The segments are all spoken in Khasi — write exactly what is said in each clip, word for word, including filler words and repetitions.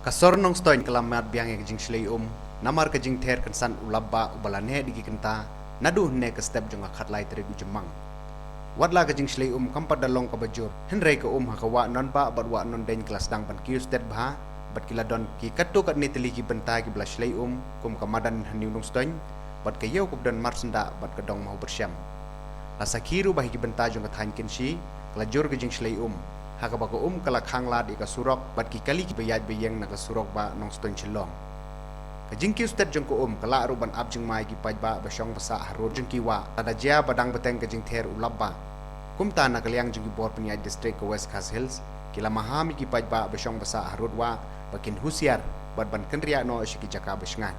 Ka sor Nongstoiñ ka la mad biang ïa ka jingshlei um namar ka jingther kynsan u lapbah uba la neh da ki kynta naduh hynne ka step jong ka khatlai tarik u Jymmang. Wat la ka jingshlei um kam pat da long kaba jur, hynrei ka um ha ka wah Nonbah bad wah Nondeiñ ka la sdang ban kiew stet bha, bad ki la don ki katto katne tylli ki bynta kiba la shlei um, kum ka madan ha New Nongstoiñ bad ka ïew kaba don marsyndah bad ka dong Mawbyrshem. La sakhi ruh ba ha ki bynta jong ka thaiñ Kynshi ka la jur ka jingshlei um, ha kaba ka um ka la khang lad ïa ka surok bad ki kali kiba ïaid ba ïeng na ka surok bah Nongstoiñ Shillong. Ka jingkiew stet jong ka um ka lah ruh ban ap jingma ïa ki paidbah ba shong ba sah harud jong ki wah, lada jia ba dang bteng ka jingther u lapbah. Kumta, na ka liang jong ki bor pynïaid district ka West Khasi Hills, ki la maham ïa ki paidbah ba shong ba sah harud wah ba kin husiar bad ban kynriah noh sha ki jaka ba shngaiñ.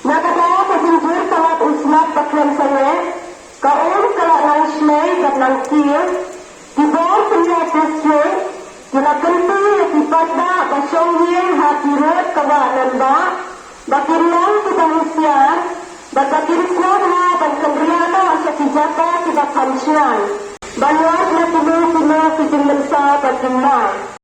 Na kata ka jingjur palat u slap ba khlem sangeh, ka um ka la nang shlei bad nang kiew, ki bor pynïaid district ki la kyntu ïa ki paidbah ba shong ïing ha ki rud ka wah Nonbah ba kin long kiba husiar bad ba kin sngewbha ban kynriah noh sha ki jaka kiba kham shngaiñ ban wad na kino kino ki jingmynsaw bad jingma.